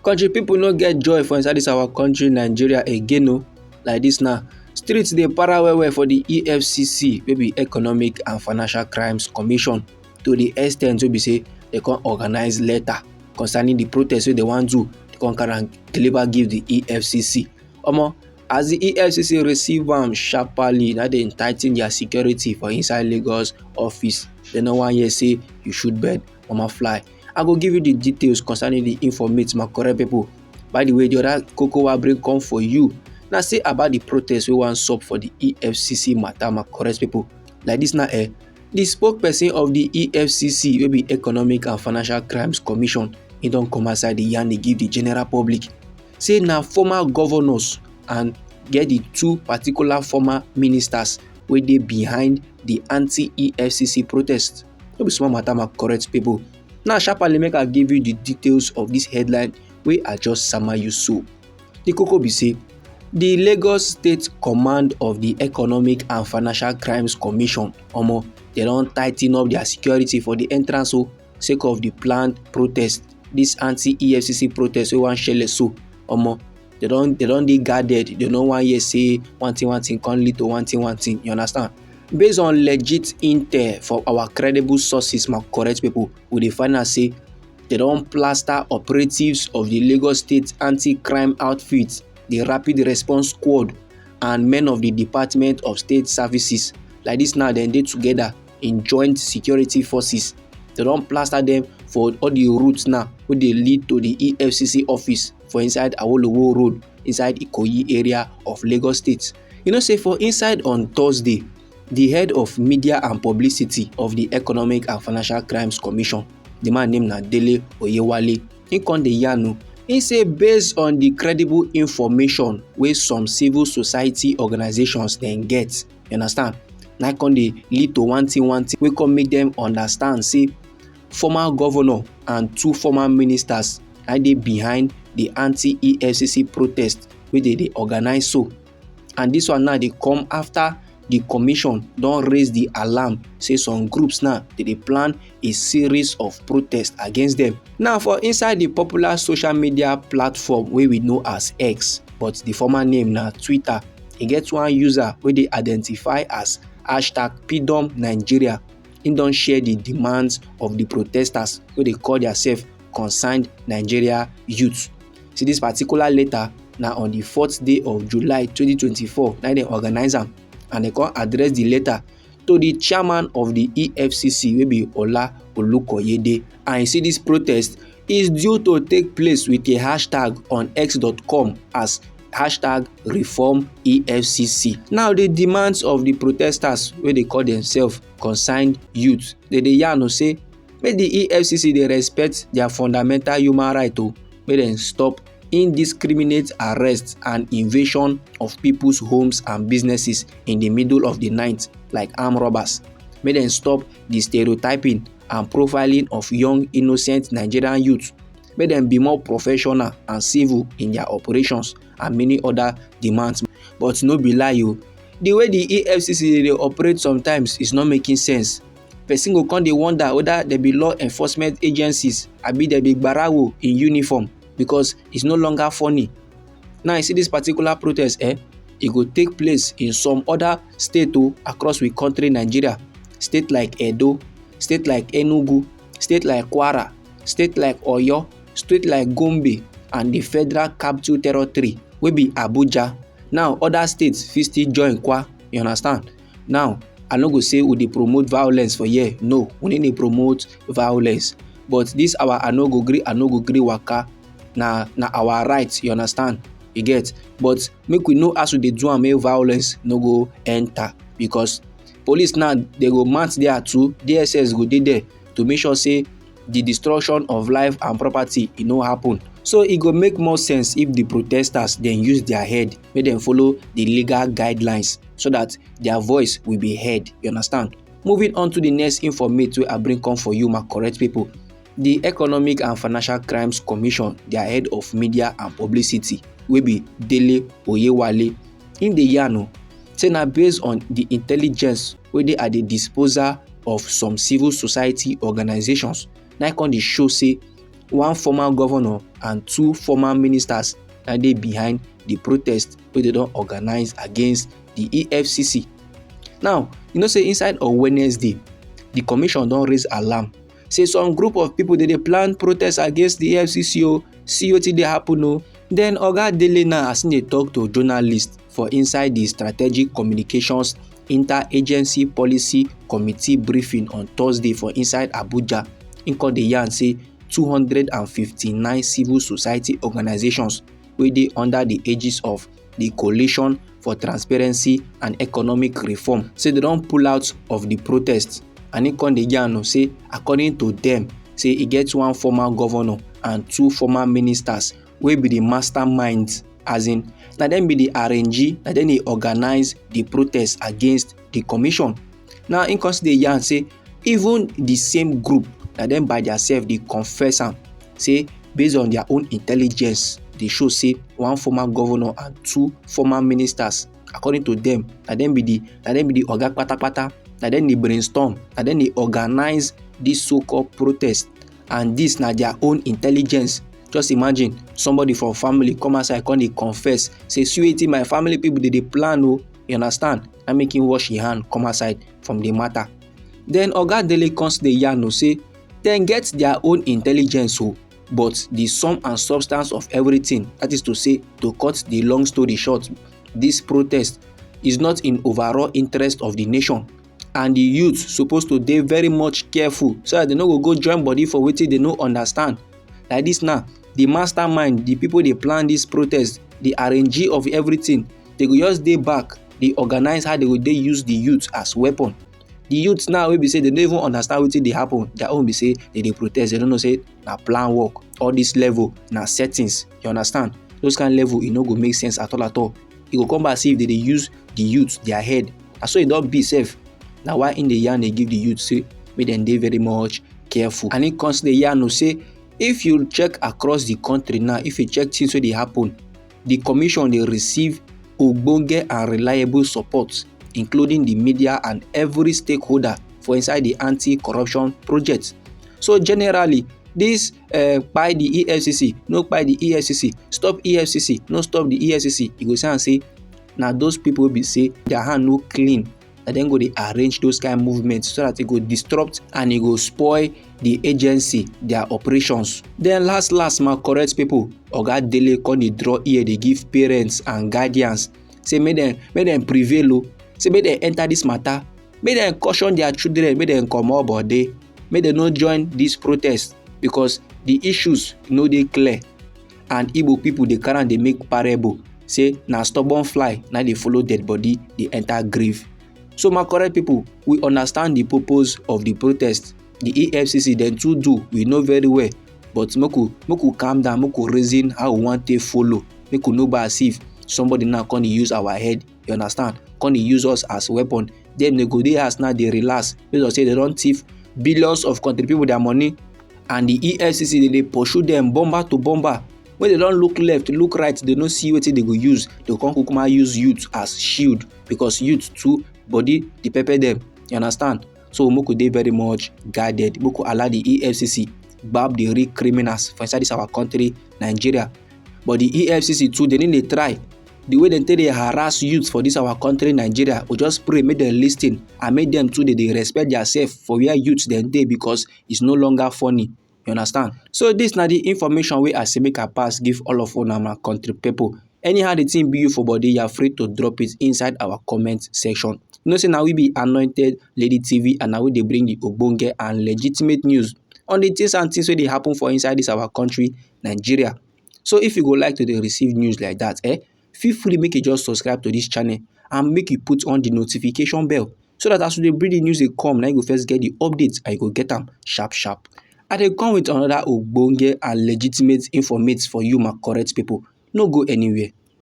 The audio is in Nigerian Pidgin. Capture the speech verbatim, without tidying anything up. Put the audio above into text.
Country people no get joy for inside this our country Nigeria again o. Like this now, streets dey para well well for the E F C C, wey be Economic and Financial Crimes Commission, to the extent wey be say they come organize letter concerning the protest wey they wan do, they come carry am deliver give the E F C C. Omo, as the E F C C receive am sharply, na they entighten their security for inside Lagos office. They no wan hear say you shoot bird, mama fly. I go give you the details concerning the informate, my correct people. By the way, the other koko wey I bring come for you na say about the protest wey wan sup for the E F C C matter, my correct people. Like this now, eh, the spokesperson of the E F C C, wey be Economic and Financial Crimes Commission, he don come outside the yarn dey give the general public say na former governors and get the two particular former ministers wey dey behind the anti-E F C C protest. No be small matter, my correct people. Now, sharply make I give you the details of this headline wey I just sama you so. The koko be say, the Lagos State Command of the Economic and Financial Crimes Commission, omo, they don tighten up their security for the entrance o, sake of the planned protest, this anti-E F C C protest wey wan shele so. Omo, they don, they don dey guarded. They no wan hear say one thing, one thing come lead to one thing, one thing. You understand? Based on legit intel for our credible sources, my correct people, we dey find out say they don plaster operatives of the Lagos State Anti-Crime Outfit, the Rapid Response Squad, and men of the Department of State Services. Like this now, dem dey together in joint security forces. They don plaster them for all the routes now wey dey lead to the E F C C office for inside Awolowo Road, inside Ikoyi area of Lagos State. You know say for inside on Thursday, the head of media and publicity of the Economic and Financial Crimes Commission, the man name na Dele Oyewale, he come dey yarn o. He say based on the credible information wey some civil society organizations dem get, you understand, na come dey lead to one thing, one thing wey come make them understand say former governor and two former ministers na dey behind the anti-E F C C protest wey they dey organize so. And this one now dey come after the commission don raise the alarm say some groups now they dey plan a series of protests against them. Now, for inside the popular social media platform wey we know as X, but the former name na Twitter, e get one user wey dey identify as hashtag P D O M Nigeria. He don share the demands of the protesters wey dey call themselves Concerned Nigeria Youth. See, this particular letter na on the fourth day of July twenty twenty-four na dem organize am, and dem come address the letter to the chairman of the E F C C, wey be Ola Olukoyede. And you see, this protest is due to take place with a hashtag on X dot com as hashtag reform E F C C. Now, the demands of the protesters wey dey call themselves Concerned Youth, they dey yarn o say make the E F C C dey respect their fundamental human right o, make dem stop indiscriminate arrest and invasion of people's homes and businesses in the middle of the night like armed robbers. Make dem stop the stereotyping and profiling of young innocent Nigerian youth. Make dem be more professional and civil in their operations, and many other demands. But no be lie o, the way the E F C C dey operate sometimes is not making sense. Person go come dey wonder whether they be law enforcement agencies abi they be gbarawo in uniform, because it's no longer funny. Now, you see this particular protest, eh? E go take place in some other state o, across we country Nigeria. State like Edo, state like Enugu, state like Kwara, state like Oyo, state like Gombe, and the Federal Capital Territory wey be Abuja. Now, other states fit still join kwa, you understand? Now, I no go say we dey promote violence for here. No, we no dey promote violence. But this our I no go gree, I no go gree waka na, na our right, you understand? You get? But make we know as we dey do am, make violence no go enter, because police now, they go mount there too, D S S go dey there to make sure say the destruction of life and property e no happen. So e go make more sense if the protesters dem use their head, make dem follow the legal guidelines so that their voice will be heard. You understand? Moving on to the next informate wey I bring come for you, my correct people. The Economic and Financial Crimes Commission, their head of media and publicity, wey be Dele Oyewale, him dey yarn o say na based on the intelligence wey dey at the disposal of some civil society organizations, na come dey show say One former governor and two former ministers na dey behind the protest wey dem don organize against the E F C C. Now, you know say inside on Wednesday, the commission don raise alarm say some group of people dey dey plan protest against the E F C C o, see wetin dey happen o. Then Oga Dele now, as im dey talk to journalists for inside the Strategic Communications Interagency Policy Committee briefing on Thursday for inside Abuja, im come dey yarn say two hundred and fifty-nine civil society organizations wey dey under the aegis of the Coalition for Transparency and Economic Reform say dem don pull out of the protest. And im come dey yarn say, according to dem, say e get one former governor and two former ministers wey be the masterminds, as in na dem be the arrangee, na dem dey organize the protest against the commission. Now im come still dey yarn say even the same group, na dem by theirself dey confess am say based on their own intelligence, dey show say one former governor and two former ministers, according to dem, na dem be the na dem be the oga patapata, na dem dey brainstorm, na dem dey organize this so-called protest, and this na their own intelligence. Just imagine somebody from family come outside, come dey confess say, "See wetin my family people dey dey plan o," you understand? Na make him wash him hand come outside from the matter. Then Oga Dele come still dey yarn o say dem get their own intelligence o, but the sum and substance of everything, that is to say, to cut the long story short, this protest is not in overall interest of the nation, and the youth suppose to dey very much careful so that dem no go go join body for wetin dem no understand. Like this now, the mastermind, the people dey plan this protest, the arrangee of everything, dem go just dey back dey organize how dem go dey use the youth as weapon. The youth now wey be say dem no even understand wetin dey happen, their own be say dem dey protest, dem no know say na plan work. All this level na settings, you understand? Those kind level, e no go make sense at all at all. E go come back see if dem dey use the youth, their head. Na so e don be sef. Na why im dey yarn dey give the youth say make dem dey very much careful. And im come still dey yarn o say if you check across the country now, if you check things wey dey happen, the commission dey receive ogbonge and reliable support, including the media and every stakeholder for inside the anti-corruption project. So generally, this uh, kpai the E F C C, no kpai the E F C C, stop E F C C, no stop the E F C C, you go see am say na those people wey be say their hand no clean, na dem go dey arrange those kind movements so that e go disrupt and e go spoil the agency, their operations. Then last last, my correct people, Oga Dele come dey draw ear dey give parents and guardians say make dem make dem prevail o, say make dem enter this matter, make dem caution their children, make dem comot body, make dem no join this protest, because the issues no dey clear, and Igbo people dey carry am dey make parable say na stubborn fly na dey follow dead body dey enter grave. So my correct people, we understand the purpose of the protest. The E F C C dem too do, we know very well, but make we make we calm down, make we reason how we wan take follow, make we no be as if somebody now come dey use our head, you understand, come dey use us as weapon. Dem dey go dey house now dey relax, based on say dem don thief billions of country people their money, and the E F C C dey dey pursue dem bomber to bomber. When dem don look left, look right, dem no see wetin dem go use, dem come kukuma use youth as shield, because youth too body dey pepper dem, you understand? So make we dey very much guided, make we allow the E F C C gbab the real criminals for inside this our country, Nigeria. But the E F C C too, dem no dey try. The way dem take dey harass youth for this our country, Nigeria, we just pray make dem listen and make dem too dey dey respect theirself for where youth dem dey, because it's no longer funny. You understand? So this na the information wey I say make I pass give all of una, my country people. Anyhow the thing be you for body, you are free to drop it inside our comment section. You know say na we be Anointed Lady T V, and na we dey bring the ogbonge and legitimate news on the things and things wey dey happen for inside this our country, Nigeria. So if you go like to dey receive news like that, eh, feel free make you just subscribe to this channel and make you put on the notification bell, so that as we dey bring the news dey come, na you go first get the updates and you go get am sharp sharp. I dey come with another ogbonge and legitimate informate for you, my correct people. No go anywhere.